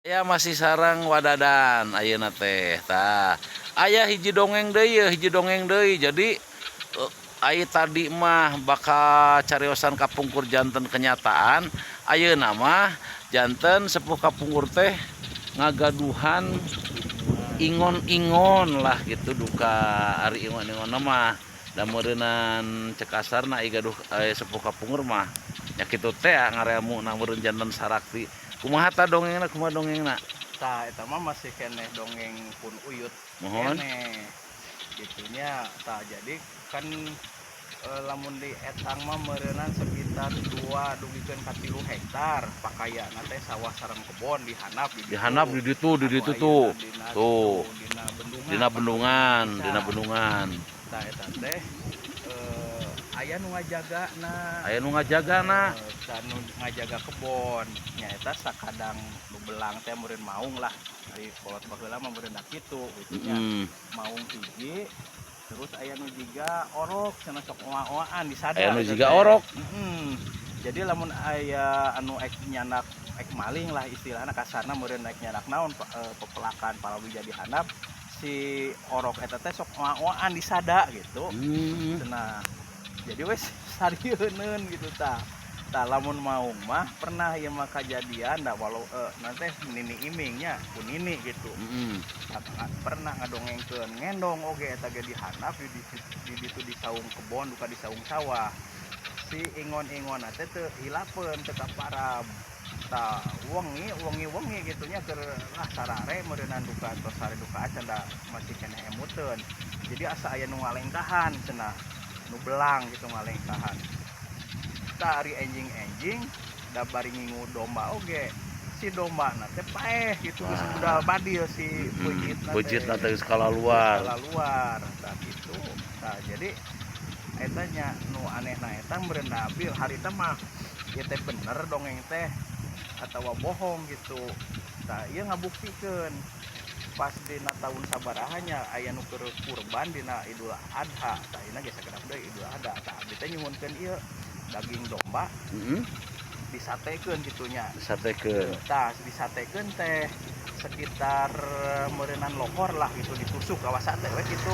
Ya, masih sareng Wa Dadan ayeuna teh. Tah, aya hiji dongeng deui ye, hiji dongeng deui. Jadi ai tadi mah bakal cariosan kapungkur janten kenyataan, ayeuna mah janten sepuh kapungkur teh ngagaduhan ingon-ingon lah gitu, duka ari ingon-ingon mah da meureunan cek kasarna ai gaduh sepuh kapungkur mah nya kitu teh ngarelmuna meureun janten sarakti. Kumaha ta dongengna, kumaha dongengna? Tah, eta mah masih keneh dongeng pun uyut. Mohon. Keneh gitunya. Tah, jadi kan lamun di etang mah meureunan sekitar 2 dugikeun ka 3 hektar pakayana teh sawah sareng kebon di handap di Di handap di ditu, di ditu tuh. Dina, Tuh. Dina bendungan. Dina bendungan, Bisa. Dina bendungan. Tah, eta teh aya nu ngajagana. Aya nu ngajagana. Tah, nu ngajaga kebon nyaeta sakadang nu belang teh meureun maung lah, ari kolot baheula mah meureun da kitu gitu nya. Maung hiji, terus aya nu jiga orok cenah, sok oa-oaan disada. Aya nu Eta jiga teh. Orok. Jadi lamun aya anu ek nyandak, ek maling lah istilahna, kasarna meureun ek nyandak naon, pepelakan palawija di handap, si orok eta teh sok oa-oaan disada gitu. Cenah jadi wes sarieuneun gitu. Tah tah, lamun maung mah pernah ieu mah kajadian da walau nanti nini imingnya ku nini gitu. Nah, pernah ngadongengkeun ngendong oge eta ge di handap di ditu, di saung kebon duka di saung sawah, si ingon-ingon teh teu hilapeun, teu kaparab. Tah, wengi wengi wengi gitu nya, keur lah sarare meureunan duka tos sare duka acan, da masih keneh emuteun. Jadi asa aya nu ngalengkahan cenah, nu belang gitu ngalengkahan. Tah, ari enjing-enjing da bari ngingu domba oge, si domba na teh paeh gitu, geus budal badil si peujitna teh. Peujitna teh geus kalaluar. Luar. Tah, gitu. Tah, jadi eta nya nu anehna eta meureun abil harita mah ieu teh bener dongeng teh atau bohong gitu. Tah, ieu ngabuktikeun pas dina tahun sabaraha nya aya nu keur kurban dina Idul Adha. Tah, ieu geus sakedap deui Idul Adha. Tah, abdi teh nyuhunkeun ieu daging domba disatekeun kitu nya. Disatekeun. Tah, disatekeun teh sekitar meureunan lohor lah gitu, ditusuk kawas sate we gitu.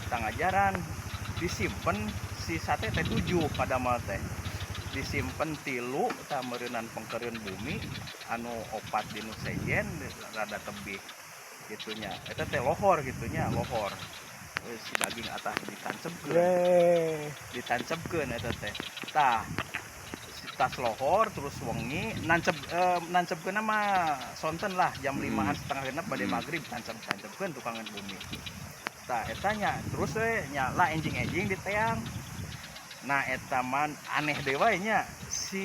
Tah, ngajaran disimpen si sate teh tujuh pada mal teh disimpen tilu, tah meureunan pengkereun bumi, anu opat dinu sejen rada tebih gitunya. Eta teh lohor gitunya, lohor. Si daging atas ditancapkeun, ditancapkeun eta teh. Tah, si tas lohor terus wengi nancep, nancapkeun mah sonten lah jam 5-an, 5.30 bade maghrib tancap, tancapkeun tukangan bumi. Tah, eta nya terus we nya lah enjing-enjing di teang. Nah, eta mah aneh deui wae nya, si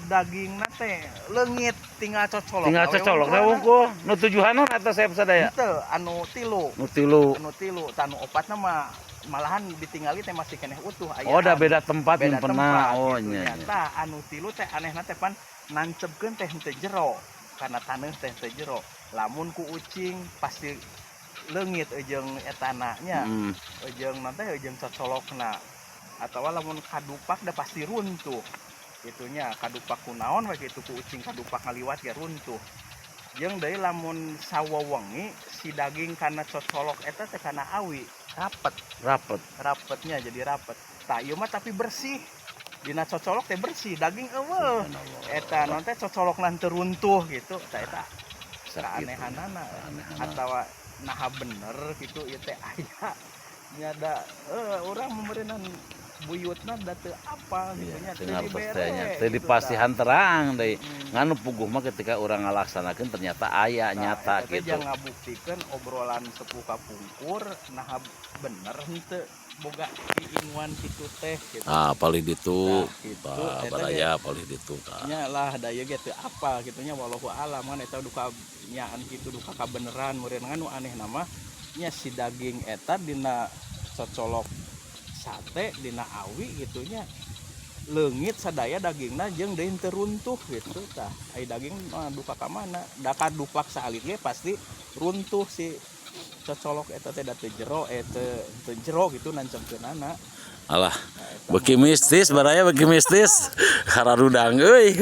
dagingna teh leungit, tinggal cocolok. Tinggal We cocolok we wungkulna. Wungkul. Nu tujuhanan eta saya sadaya? Henteu, anu tilu. Nu tilu. Anu tilu. Tah, anu opatna mah malahan ditinggali teh masih keneh utuh. Oh, da beda tempat Beda nyimpenna. Tempat Oh, gitu nya. Nya. Nya. Tah, anu tilu teh anehna teh pan nancepkeun teh henteu jero karena taneuh teh henteu jero. Lamun ku ucing pasti leungit jeung etana nya, jeung nanti jeung cocolokna, atawa lamun kadupak da pasti runtuh itunya, kadupak ku naon we kitu, ku ucing kadupak ngaliwat ya runtuh. Jeung deui lamun sawewengi si daging kana cocolok eta teh kana awi rapet. Rapet. Rapetnya jadi rapet. Tah, ieu mah tapi bersih, dina cocolok teh bersih, daging euweuh, eta naon teh, cocolokna teu runtuh gitu. Tah, eta keanehanana. Keanehanana. Atawa naha bener gitu ieu teh aya nya, da urang meureunan buyutna da teu apal gitu nya, Iya, teu teu ngartos dibere teh nya. Teu gitu, dipastihan terang deui. Ngan nu puguh mah ketika urang ngalaksanakeun ternyata aya Tah, nyata eta teh gitu. Jang ngabuktikeun obrolan sepuh kapungkur naha bener henteu boga iinguan kitu teh gitu. Ah, paling ditu. Nah, gitu. Tah, Eta baraya paling ditu tah. Nya lah, da ieu ge teu apal kitu nya, wallahu alam kan eta duka nyaan kitu, duka kabeneran meureun. Ngan nu aneh mah nya si daging eta dina cocolok sate dina awi gitu nya, leungit sadaya dagingna jeung deui teu runtuh gitu. Tah, ai daging mah duka ka mana, da kadupak saalit ge pasti runtuh si cocolok eta teh, da teu jero, teu teu jero gitu nancebkeunana. Alah, Nah, eta beuki mah mistis baraya, beuki mistis. Hararudang euy.